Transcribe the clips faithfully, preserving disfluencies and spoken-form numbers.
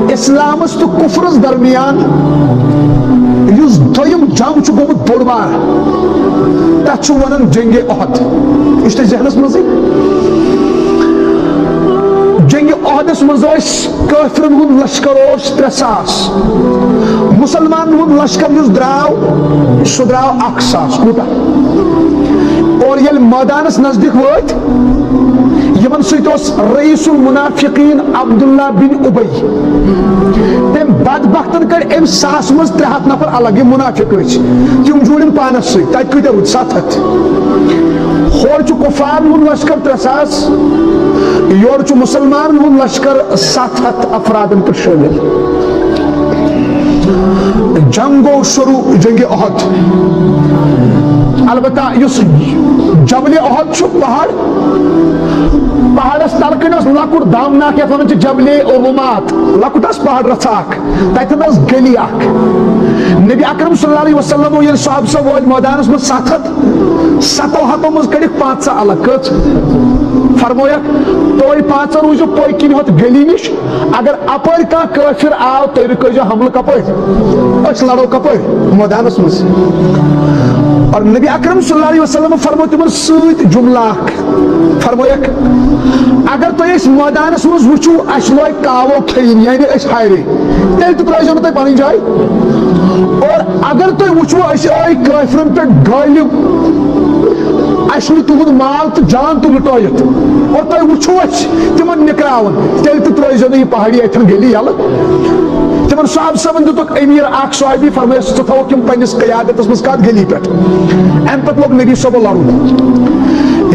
اسلامس تہٕ کفرس درمیان یُس دوٚیِم جنگ چھُ گوٚمُت بوٚڑ بار، تتھ چھُ ونان جنگ احد۔ یہِ چھُ تۄہہِ ذہنس منٛزٕے۔ جنگ احدس منٛز ٲسۍ کٲفرن ہُنٛد لشکر اوس ترٛےٚ ساس، مسلمانن ہُنٛد لشکر یُس درٛاو، سُہ درٛاو اکھ ساس۔ کوٗتاہ؟ اور ییٚلہِ مٲدانس نزدیٖک وٲتۍ، یِمن سۭتۍ اوس رئیس المنافقین عبداللہ بن ابی۔ تٔمۍ بدبختن کٔڑۍ اَمہِ ساسہٕ منٛز ترٛےٚ ہتھ نفر الگ، یِم منافق ٲسۍ، تِم جوٗڑِن پانس سۭتۍ۔ تتہِ کۭتیاہ روٗدۍ؟ ستھ ہتھ۔ ہورٕ چھُ کفارن ہُنٛد لشکر ترٛےٚ ساس، یورٕ چھُ مسلمانن ہُنٛد لشکر ستھ ہتھ افرادن پٮ۪ٹھ شٲمِل۔ جنگ گوٚو شروع جنگ احد۔ البتہ یُس جبل احد چھُ پہاڑ، پہاڑس تلہٕ کنہِ اوس لۄکُٹ دامناکھ، یتھ ونان چھِ جبل رومات، لۄکُٹ اوس پہاڑ رژھا اکھ، تتٮ۪ن ٲس گلی اکھ۔ نبی اکرم صلی اللہ علیہ وسلم ییٚلہِ صحابہٕ سب وٲتۍ مٲدانس منٛز ستھ ہتھ، ستو ہتو منٛز کٔڑِکھ پانٛژھ الگ۔ کٔژ؟ فرمویکھ، تُہۍ پانٛژن روٗزِو پٔتۍ کِنۍ ہۄتھ گلی نِش، اگر اپٲرۍ کانٛہہ کٲفر آو، تُہۍ رُکٲوزیٚو حملہٕ کپٲرۍ؟ أسۍ لڑو کپٲرۍ؟ مٲدانس منٛز۔ اور نبی اکرم صلی اللہ علیہ وسلم فرمو تِمن سۭتۍ جملہ اکھ، فرمویکھ، اگر تُہۍ أسۍ مٲدانس منٛز وٕچھِو، اَسہِ لوگہِ کاوو کھیٚنۍ، یعنی أسۍ ہارے، تیٚلہِ تہِ ترٲوزیٚو نہٕ تُہۍ پنٕنۍ جاے۔ اور اگر تُہۍ وٕچھِو، أسۍ آے کٲفرن پٮ۪ٹھ غٲلب، اَسہِ نہٕ تُہُنٛد مال تہٕ جان تہِ لُٹٲیِتھ، اور تۄہہِ وٕچھِو أسۍ تِمن نِکراوان، تیٚلہِ تہِ ترٲوزیٚو نہٕ یہِ پہاڑی اَتھٮ۪ن گٔلی یَلہٕ۔ تِمن صحابہٕ صٲبن دِتُکھ أمیٖر اکھ صحابی، فرمٲیس، ژٕ تھاوکھ یِم پننِس قیادتس منٛز کتھ گٔلی پٮ۪ٹھ۔ اَمہِ پتہٕ لوٚگ نبی صٲبو لڑُن۔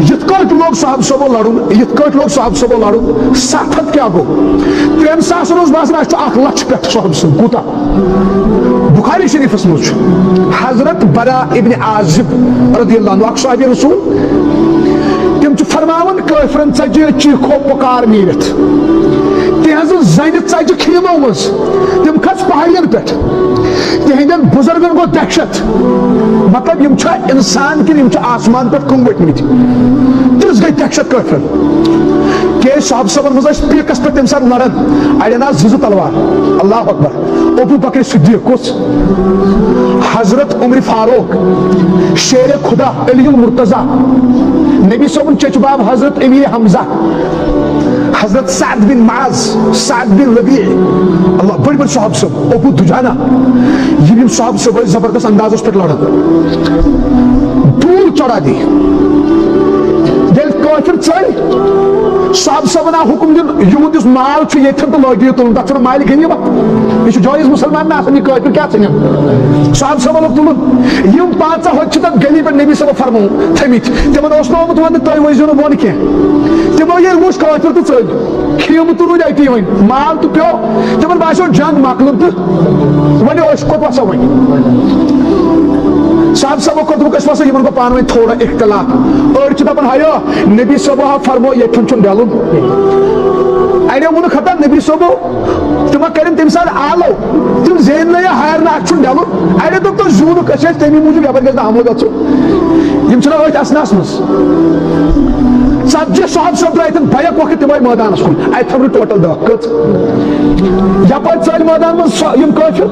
یِتھ کٲٹھۍ لوٚگ صحابہٕ صٲبو لڑُن، یِتھ کٲٹھۍ لوٚگ صحابہٕ صٲبو لڑُن، ستھ ہتھ کیٛاہ گوٚو؟ ترٛٮ۪ن ساسن اوس باسان، اَسہِ چھُ اکھ لچھ پٮ۪ٹھ صحابہٕ سُنٛد۔ کوٗتاہ؟ بخاری شریفس منٛز چھُ حضرت برا ابن عازب رضی اللہ عنہ، اکھ صحابی رسول، تِم چھِ فرماوان، کٲفرن ژجہِ چیٖکھو پُکار نیٖرِتھ، تِہنٛزٕ زنہِ ژجہِ خیٖمو منٛز، تِم کھژ پہاڑین پٮ۪ٹھ، تِہنٛدٮ۪ن بُزرگن گوٚو دہشت۔ مطلب، یِم چھا انسان کِنہٕ یِم چھِ آسمان پٮ۪ٹھ کُم ؤتھمٕتۍ؟ تِژھ گٔے دہشت کٲفرن۔ کیازِ صحابہٕ صٲبن منٛز ٲسۍ پیٖکس پٮ۪ٹھ تَمہِ ساتہٕ لڑان، اڑٮ۪ن آسہٕ زٕ زٕ تلوار۔ اللہ اکبر۔ ابو بکر صدیق کُس؟ حضرت عمر فاروق، شیر خدا، علی المرتضی، نبی صٲبُن چچہِ باب حضرت امیر حمزہ، حضرت سعد بن معاذ، سعد بن ربیع، اللہ، بٔڑۍ بٔڑۍ صحابہٕ صٲب، ابو دجانہ، یِم یِم صحابہٕ صٲب ٲسۍ زبردست اندازس پٮ۪ٹھ لڑان۔ دوٗر چڑھا دی۔ ییٚلہِ کٲفر ژٔلۍ، صحابہٕ صٲبن آو حُکم دِنہٕ، یِہُنٛد یُس مال چھُ ییٚتھٮ۪ن تہٕ لٲگِو یہِ تُلُن، تَتھ چھُنہٕ مالہِ غنیٖمت۔ یہِ چھُ جٲیز مُسلمانن آسان، یہِ کٲفر کیٛاہ ژھٕنن؟ صحابہٕ صٲبن لوگ تُلُن۔ یِم پنٛژاہ ہُتہِ چھِ تَتھ گلی پٮ۪ٹھ نبی صٲبن فرموو تھٲمٕتۍ۔ تِمن اوس نہٕ آمُت وَننہٕ، تُہۍ ؤسۍزیو نہٕ بۄن کینٛہہ۔ تِمو ییٚلہِ وُچھ کٲفر تہٕ ژٔلۍ، خیمہٕ تہٕ روٗدۍ اَتی وۄنۍ، مال تہٕ پیوٚو۔ تِمن باسیو جنگ مۄکلُن تہٕ وۄنۍ أسۍ کوٚت وَسو وۄنۍ؟ صحابہٕ صٲبو کوٚر دوٚپُکھ، أسۍ وَسو، یِمن گوٚو پانہٕ ؤنۍ تھوڑا اختلاف۔ أڑۍ چھِ دَپان، ہیو، نبی صٲبو ہا فرموو، ییٚتھٮ۪ن چھُنہٕ ڈَلُن۔ اَڑیو ووٚنُکھ، ہتا، نبی صٲبو، تِمو کٔرِن تَمہِ ساتہٕ آلو، تِم زینۍ نہٕ یا ہارِ نہٕ، اَتھ چھُنہٕ ڈَلُن۔ اَڑیو دوٚپ، تُہۍ زیوٗنُکھ، أسۍ ٲسۍ تَمی موٗجوٗب یَپٲرۍ گژھِ نہٕ حملہٕ گژھُن۔ یِم چھِنہ أتھۍ اَسنَس منٛز۔ ژتجی صحابہٕ صٲب درٛاے تَمہِ بیک وقت تِمَے مٲدانَس کُن۔ اَتہِ تھٲو نہٕ ٹوٹل دَہ۔ کٔژ؟ یپٲرۍ ژٔلۍ مٲدان منٛز سۄ، یِم کٲفِر۔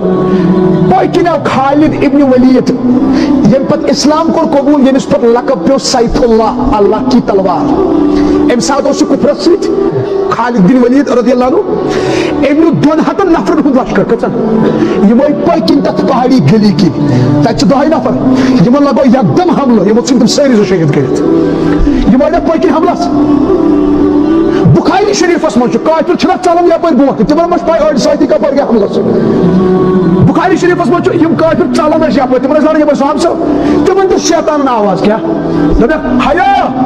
پٔتۍ کِنۍ آو خالد ابن ولید، ییٚمۍ پتہٕ اسلام کوٚر قبول، ییٚمِس پتہٕ لقب پیوٚو سیف اللہ، اللہ کی تلوار۔ اَمہِ ساتہٕ اوس یہِ کُفرس سۭتۍ۔ خالد بن ولید رضی اللہ عنہ، أمۍ نیوٗ دۄن ہتن نفرن ہُنٛد لشکر۔ کٔژن؟ یِمے پٔتۍ کِنۍ تتھ پہاڑی گلی کِنۍ۔ تتہِ چھِ دَہے نفر۔ یِمن لگوو یکدم حملہٕ، یِمو ژھٕنۍ تِم سٲری زٕ شہید کٔرِتھ۔ یِمو نیوٗ پٔتۍ کِنۍ حملس۔ بخاری شریفس منٛز چھُ، کٲفِر چھِنہ ژلان یپٲرۍ برونٛٹھ کُن، تِمن ما چھِ پَے أڑۍ سۭتی کپٲرۍ گٔے حملس۔ بخاری شریفس منٛز چھُ، یِم کٲفِر ژلان ٲسۍ یپٲرۍ، تِمن ٲسۍ لڑان یپٲرۍ صحابہٕ صٲب، تِمن دیُت شیطانن آواز کیٛاہ؟ دوٚپُکھ، ہیو،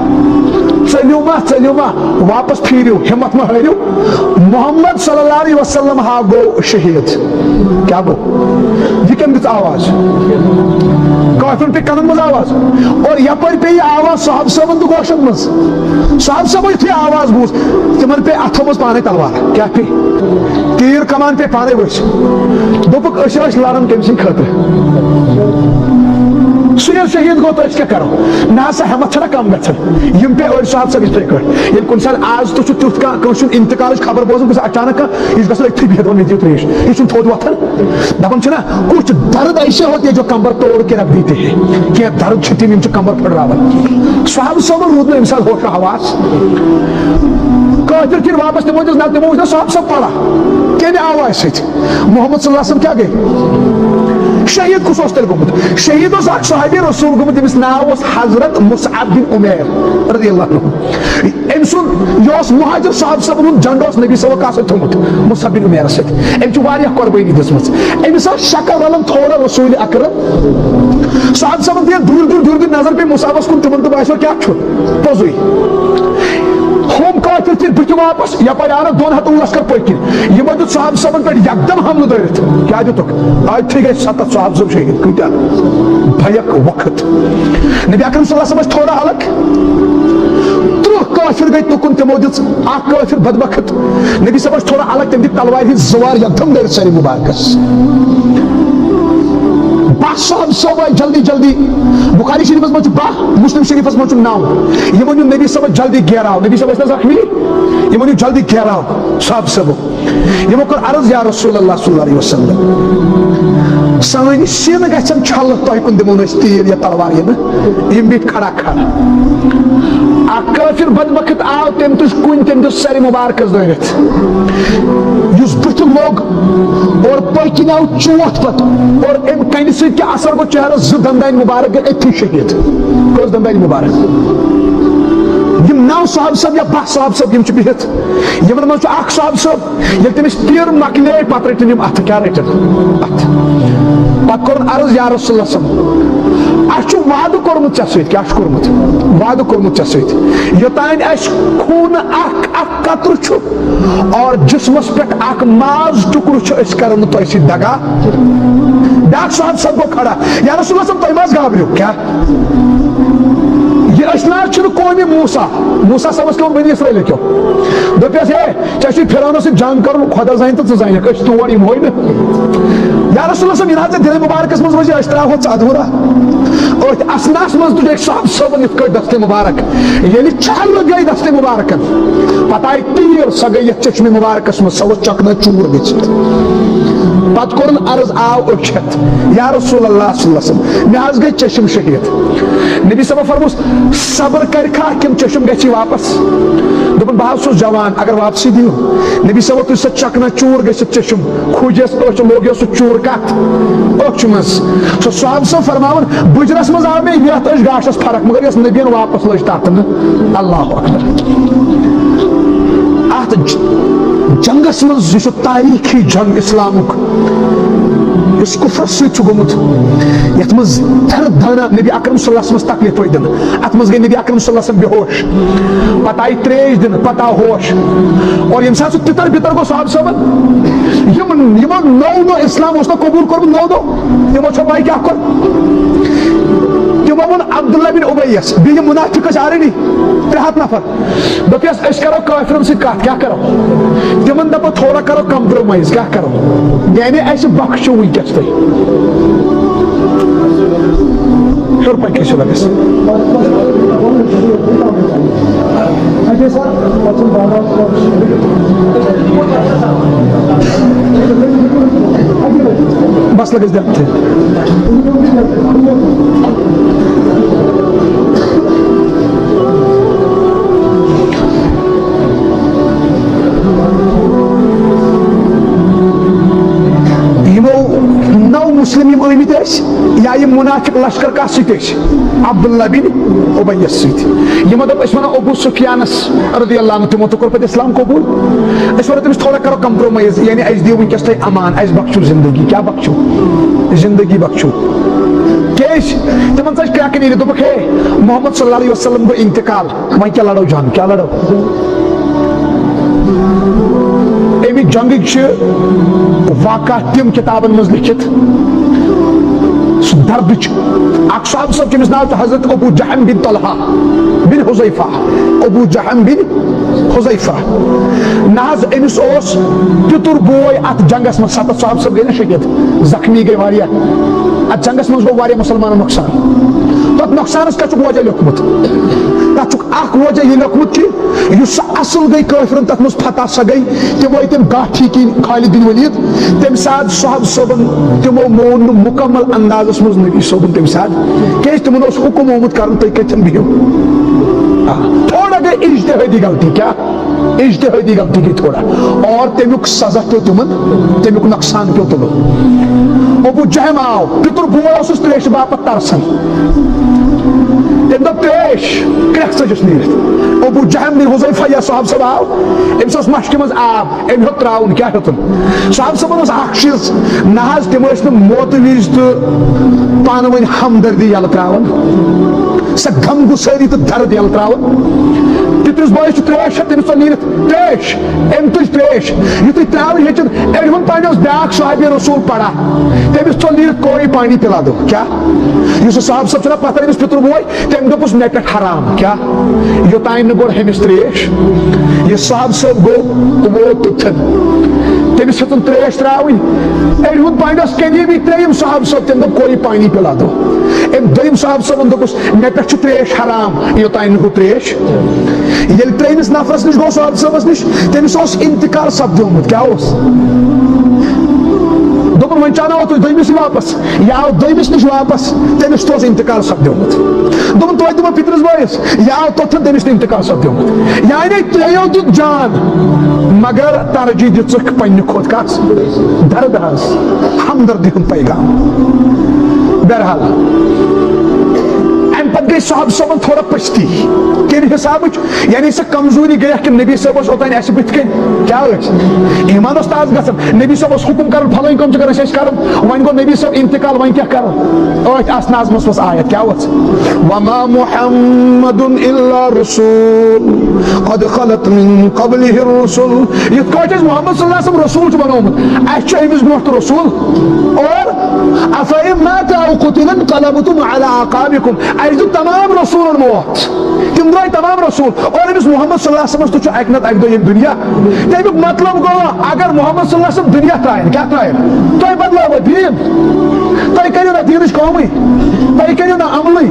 ژٔلِو ما، ژٔلِو ما، واپس پھیٖرِو، ہمت ما ہٲرِو۔ محمد صلی اللہ علیہ وسلم ہا گوٚو شہید۔ کیٛاہ گوٚو؟ یہِ کٔمۍ دِژ آواز؟ کٲفرن پیٚیہِ کنن منٛز آواز۔ اور یپٲرۍ پیٚیہِ یہِ آواز صحابہٕ صٲبن تہٕ گوشن منٛز۔ صحابہٕ صٲبو یُتھُے آواز بوٗز، تِمن پیٚیہِ اتھو منٛز پانے تلوار۔ کیٛاہ پیٚیہِ؟ تیٖر کمان پیٚیہِ پانے ؤسۍ۔ دوٚپُکھ، أسۍ ٲسۍ لڑان کٔمۍ سٕنٛدِ خٲطرٕ؟ سُہ ییٚلہِ شہیٖد گوٚو، تہٕ أسۍ کیٛاہ کَرو؟ نہ سا، ہٮ۪مَتھ چھَنہ کَم گژھان۔ یِم پیٚیہِ أڑۍ صاحب صٲب یِتھَے کٲٹھۍ۔ ییٚلہِ کُنہِ ساتہٕ آز تہِ چھُ تیُتھ کانٛہہ، کٲنٛسہِ ہُنٛد اِنتِقال چھُ خبر بوزُن، کُنہِ ساتہٕ اچانک کانٛہہ، یہِ چھُ گژھان أتھٕے بِہِتھ، وَنان، "مےٚ دِیِو ترٛیش"، یہِ چھُنہٕ تھوٚد وۄتھان۔ دَپان چھِنہ، "کچھ درد ایسے ہوتے ہیں جو کمر توڑ کے رکھ دیتے ہیں"، کینٛہہ درد چھِ تِم، یِم چھِ کمر پھٕٹراوان۔ صاحب صٲبَن روٗد نہٕ اَمہِ ساتہٕ ہوش و حواس۔ کٲفِر پھِرۍ واپس، تِمو دِژ نہ، تِمو وٕچھ نہ صاحب صٲب پَران کَمہِ آوازِ سۭتۍ۔ محمد صلی اللہ علیہ وسلم کیٛاہ گٔے؟ شہیٖد کُس اوس تیٚلہِ گوٚمُت؟ شہیٖد اوس اکھ صحابی رسول گوٚمُت، تٔمِس ناو اوس حضرت مصعب بن عمیر رضی اللہ عنہ۔ أمۍ سُنٛد، یہِ اوس مہاجر صاحب صٲبن ہُنٛد جنڈٕ اوس نبی صلی اللہ علیہ وسلم سۭتۍ تھوٚمُت، مصعب بن عمیرس سۭتۍ۔ أمۍ چھِ واریاہ قۄربٲنی دِژمٕژ۔ أمِس ٲس شکل رلان تھوڑا رسول اکرم۔ صاحب صٲبن دِژ دوٗرِ دوٗرِ دوٗرِ دوٗرِ نظر پیٚیہِ مصعبس کُن، تِمن دوٚپ، "باسیو کیٛاہ چھُ پوٚزُے؟" ہُم کٲفِر تہِ بٕتھِ واپس، یپٲرۍ آو نہٕ دۄن ہتن لشکر پٔکۍ کِنۍ۔ یِمو دیُت صاحب صٲبن پٮ۪ٹھ یکدم حملہٕ دٲرِتھ۔ کیٛاہ دِتُکھ؟ أتھی گٔے ستتھ صاحب صٲب شہیٖد۔ کۭتیٛاہ بھیک وقت۔ نبی اکرم صلی اللہ علیہ وسلم ٲسۍ تھوڑا الگ۔ ترٕٛہ کٲفِر گٔے تُکُن، تِمو دِژ اکھ کٲفِر بدبخت۔ نبی صٲب ٲسۍ تھوڑا الگ، تٔمۍ دِتۍ تلوارِ ہٕنٛدۍ زٕ وار یکدم دٲرِتھ سرِ مبارکس۔ باہ صاحب صٲب آے جلدی جلدی۔ بخاری شریفس منٛز چھُ باہ، مسلم شریفس منٛز چھُ نو۔ یِمن نیوٗ نبی صٲبس جلدی گیراو۔ نبی صٲب ٲسۍ نہ زخمی، یِمن نیوٗ جلدی گیراو صاحب صٲبو۔ یِمو کوٚر عرض، "یا رسول اللہ صلی اللہ علیہ وسلم، سٲنۍ سیٖنہٕ گژھن چھلہٕ، تۄہہِ کُن دِمو نہٕ أسۍ تیٖر یا تلوار یِنہٕ۔" یِم بیٖٹھۍ کھڑا کھڑا۔ اکھ کٲفِر بدبخت آو، تٔمۍ تُج کُنۍ، تٔمۍ دیُت سرِ مبارکس دٲرِتھ۔ یُس بٕتھِ لوٚگ اور پٔتۍ کِنۍ آو چوٹھ پتہٕ، اور اَمہِ کنہِ سۭتۍ کیٛاہ اثر گوٚو چہرس، زٕ دندانہِ مبارک گٔے أتھی شہیٖد۔ کٔژ دندانہِ مبارک؟ یِم نو صاحب صٲب یا باہ صاحب صٲب، یِم چھِ بِہِتھ۔ یِمن منٛز چھُ اکھ صاحب صٲب، ییٚلہِ تٔمِس تیٖر مۄکلے، پتہٕ رٔٹِن یِم اَتھٕ۔ کیٛاہ رٔٹِن؟ اَتھٕ۔ پتہٕ کوٚرُن عرض، "یا رسول اللہ صلی اللہ علیہ وسلم، اَسہِ چھُ وعدٕ کوٚرمُت ژےٚ سۭتۍ۔" کیٛاہ چھُ کوٚرمُت؟ وعدٕ کوٚرمُت ژےٚ سۭتۍ۔ یوٚتانۍ اَسہِ خوٗنہٕ اکھ، اکھ قطرٕ چھُ اور جسمس پٮ۪ٹھ اکھ ماز ٹُکرٕ چھُ، أسۍ کرو نہٕ تۄہہِ سۭتۍ دغا۔ بیٛاکھ صاحب صٲب گوٚو کھڑا، "یا رسول اللہ صلی اللہ علیہ وسلم، تۄہہِ ما حظ گابرِو؟ کیٛاہ؟ یہِ أسۍ نہ حظ چھِنہٕ قومِ موسیٰ۔" موسیٰ صٲبس کیٛاہ ووٚن بنی اسرائیل کیو؟ دوٚپیس، "ہے، ژےٚ چھُے فرعونس سۭتۍ جنگ کرُن، خۄدا زانہِ تہٕ ژٕ زانکھ، أسۍ تور یِمہوے نہٕ۔" یا رسول اللہ صٲب، یہِ نہ حظ ژےٚ دِلے مُبارکس منٛز روزِ، أسۍ ترٛاوہوتھ ژٕ ادھوٗرا۔ أتھۍ اثناہس منٛز تُج أکۍ صاحب صٲبن یِتھ کٲٹھۍ دستِ مُبارک۔ ییٚلہِ چھلہٕ گٔے دستِ مُبارکن، پتہٕ آیہِ تیٖر، سۄ گٔے یتھ چشمِ مُبارکس منٛز، سۄ ؤژھ چکنا چوٗر گٔژھِتھ۔ پتہٕ کوٚرُن عرض، آو أچھ ہٮ۪تھ، "یا رسول اللہ صلی اللہ علیہ وسلم، مےٚ حظ گٔے چشم شہیٖد۔" نبی صٲبن فرموس، صبر کرِ کھا کِنہٕ چشم گژھی واپس؟ دوٚپُن، "بہٕ حظ چھُس جوان، اگر واپسٕے دِیِو۔" نبی صٲب، تُج سۄ چکنا چوٗر گٔژھِتھ چشم، کھوٗجس أچھ، لوگ یہِ سُہ چوٗر کتھ أچھ منٛز۔ سُہ صحابہٕ صٲب فرماوان، بُجرس منٛز آو مےٚ یتھ أچھ گاشس فرق، مگر یۄس نبین واپس لٔج تتھ نہٕ۔ اللہ اکبر۔ اتھ ج-، جنگس منٛز، یہِ چھُ تاریخی جنگ اسلامُک، یُس کفرس سۭتۍ چھُ گوٚمُت، یتھ منٛز ہر دانہ نبی اکرم صلی اللہ علیہ وسلمس تکلیف وٲتۍ دِنہٕ۔ اتھ منٛز گٔے نبی اکرم صلی اللہ علیہ وسلم بے ہوش، پتہٕ آیہِ تریش دِنہٕ، پتہٕ آو ہوش۔ اور ییٚمہِ ساتہٕ سُہ تِتر بِتر گوٚو صحابہٕ صٲبن، یِم، یِمو نو دۄہ اسلام اوس نہٕ قبول کوٚرمُت، نو دۄہ، تِمو چھو پاے کیٛاہ کوٚر؟ تِمو ووٚن عبداللہ بن اُبیَس، بیٚیہِ یِم مُنافِق ٲسۍ already، ترٛےٚ ہتھ نفر۔ دوٚپیس، "أسۍ کرو کٲفرن سۭتۍ کتھ، کیٛاہ کرو؟" تِمن دپو، "تھوڑا کرو compromise، کیٛاہ کرو؟ یعنی اسہِ بخشو وٕنکیٚس تُہۍ۔" ہیوٚر پکہِ أسۍ لگس۔ بس لگس دِتھ۔ یِمو نو مسلم یِم ٲمٕتۍ ٲسۍ، یا یِم منافق لشکر کتھ سۭتۍ ٲسۍ؟ عبداللہ بن اُبیَس سۭتۍ۔ یِمو دوٚپ، أسۍ ونو ابو سفیانس رضی اللہ عنہ، تِمو تہِ کوٚر پتہٕ اسلام قبول۔ أسۍ ونو تٔمِس، تھوڑا کرو compromise، یعنی اسہِ دِیِو وٕنکیٚس تُہۍ امان، اسہِ بخشِو زندگی۔ کیٛاہ بخشِو؟ زندگی بخشِو۔ کیٛازِ؟ تِمن ژاج کرٛٮ۪کھ نیٖرِتھ، دوٚپُکھ، ہے، محمد صلی اللہ علیہ وسلم گوٚو انتقال، وۄنۍ کیٛاہ لڑو جنگ، کیٛاہ لڑو؟ اَمہِ جنگٕکۍ چھِ واقعہ تِم کِتابن منٛز لیٚکھِتھ، سُہ دردٕچ۔ اکھ صحابہٕ صٲب، تٔمِس ناو چھُ حضرت ابو جہم بن طلحہ بن حذیفہ، ابو جہم بن حذیفہ۔ نہ حظ، أمِس اوس پِتُر بوے اتھ جنگس منٛز، ستتھ صحابہٕ صٲب گٔے نہ شہید، زخمی گٔے واریاہ۔ جنگس منٛز گوٚو واریاہ مسلمانن نۄقصان۔ تتھ نۄقصانس کیٛاہ چھُکھ وجہ لیوٚکھمُت؟ تتھ چھُکھ اکھ وجہ یہِ لیوٚکھمُت کہِ یُس سۄ اصل گٔے کٲفرن، تتھ منٛز فتح سۄ گٔے، تِم ٲے تِم گاٹھی کِنۍ خالد بن ولید۔ تمہِ ساتہٕ صحابہٕ صٲبن تِمو مون نہٕ مکمل اندازس منٛز نبی صٲبُن تمہِ ساتہٕ، کیازِ تِمن اوس حکم آمُت کرُن تُہۍ کتٮ۪ن بِہِو۔ آ، تھوڑا گٔے اجتہٲدی غلطی۔ کیٛاہ؟ اجتہٲدی غلطی گٔے تھوڑا، اور تمیُک سزا پیوٚو تِمن، تمیُک نۄقصان پیوٚو تِمن۔ ابو جہم آو، پِتُر بوے اوسُس تریشہِ باپتھ ترسان۔ تٔمۍ دوٚپ، "تریش، کرٛٮ۪کھ ژٔجِس نیٖرِتھ۔" ابو جہم بن حذیفہ یا صاحب صٲب آو، أمِس اوس مشکہِ منٛز آب، أمۍ ہیوٚت ترٛاوُن، کیٛاہ ہیوٚتُن؟ صاحب صٲبن اوس اکھ چیٖز، نہ حظ، تِم ٲسۍ نہٕ موتہٕ وِزِ تہٕ پانہٕ ؤنۍ ہمدردی یلہٕ ترٛاوان، سۄ غم گُسٲری تہٕ درد یلہٕ ترٛاوان۔ پِترِس بٲیِس چھُ تریش ہیٚتھ، تٔمِس ژوٚل نیٖرِتھ تریش۔ أمۍ تُج تریش۔ یُتھُے ترٛاوٕنۍ ہیٚچھِن، أڑۍ ہُنٛد پانہِ اوس بیٛاکھ صحابی رسول پڑا، تٔمِس ژوٚل نیٖرِتھ کوئی پانی پِلا دو۔ کیٛاہ؟ یُس سُہ صاحب صٲب چھُنہ پتھر، أمِس پِتُر بوے، تٔمۍ دوٚپُس، "مےٚ پٮ۪ٹھ حرام۔" کیٛاہ؟ یوٚتام نہٕ گۄڈٕ ہُمِس تریش۔ یہِ صاحب صٲب گوٚو، ووت توٚتھن۔ تٔمِس ہیٚژٕن تریش ترٛاوٕنۍ۔ أڑۍ ہُنٛد پانہِ اوس قریٖبی ترٛیٚیِم صاحب صٲب، تٔمۍ دوٚپ، "کوئی پانی پِلا دو۔" أمۍ دوٚیِم صاحب صٲبن دوٚپُس، "مےٚ پٮ۪ٹھ چھُ تریش حرام، یوٚتام نہٕ ہُہ تریش۔" ییٚلہِ ترٛیٚیمِس نفرس نِش گوٚو صاحب صٲبس نِش، تٔمِس اوس انتقال سپدیومُت۔ کیٛاہ اوس؟ دوٚپُن، "وۄنۍ چاناوو تُہۍ دوٚیمِسٕے واپس۔" یہِ آو دوٚیمِس نِش واپس، تٔمِس تہِ اوس انتقال سپدیومُت۔ دوٚپُن، "توتہِ دِمو پِترِس بٲیِس۔" یہِ آو توٚتھن، تٔمِس تہِ انتقال سپدیومُت۔ یعنی ترٛیٚیو دیُت جان، مگر ترجیح دِژٕکھ پننہِ کھۄتہٕ کس؟ درد حظ، ہمدردی ہُنٛد پیغام۔ بہرحال، امہِ پتہٕ گٔے صاحب صٲبن تھوڑا پستی، کمہِ حسابٕچ؟ یعنی سۄ کمزوری گٔیکھ کہِ نبی صٲب اوس اوٚتام اسہِ بٕتھِ کنہِ، کیٛاہ ٲسۍ؟ ایمان اوس تازٕ گژھان۔ نبی صٲب اوس حکم کران، فلٲنۍ کٲم چھِ کرٕنۍ، أسۍ ٲسۍ کران۔ وۄنۍ گوٚو نبی صٲب انتقال، وۄنۍ کیٛاہ کرو؟ أتھۍ اَتھ نظمس منٛز آیت کیٛاہ ٲس؟ "وما محمد الا رسول قد خلت من قبله الرسل۔" یِتھ کٲٹھۍ أسۍ محمد صلی اللہ علیہ وسلم رسول چھُ بنومُت، اَسہِ چھُ أمِس برونٛٹھ تہِ رسول۔ اور "افإن مات أو قتل انقلبتم على أعقابكم۔" اَسہِ دیُت تمام رسولن موت۔ تِم درٛاے تمام رسول۔ اور أمِس محمد صلی اللہ علیہ وسلمس تہِ چھُ اَکہِ نتہٕ اَکہِ دۄہ ییٚمہِ دُنیا۔ تَمیُک مطلب گوٚو، اگر محمد صلی اللہ علیہ وسلم دُنیا ترٛایَن، کیٛاہ ترٛایَن؟ تۄہہِ بدلاوٕ دین۔ تۄہہِ کٔرِو نہ دینٕچ کٲمٕے۔ تۄہہِ کٔرِو نہ عملٕے۔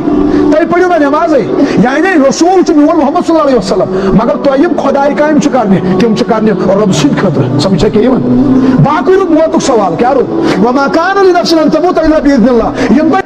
تۄہہِ پٔرِو نہ نمازٕے۔ یعنی رسول چھُ میون محمد صلی اللہ علیہ وسلم۔ مگر تۄہہِ یِم خۄدایہِ کامہِ چھِ کرنہِ، تِم چھِ کرنہِ رۄب سٕنٛدِ خٲطرٕ۔ سمجھ چھا کیٛاہ یِوان؟ باقٕے روٗد موتُک سوال، کیٛاہ روٗد؟ "وما كان لنفس أن تموت إلا بإذن الله۔" یِم تۄہہِ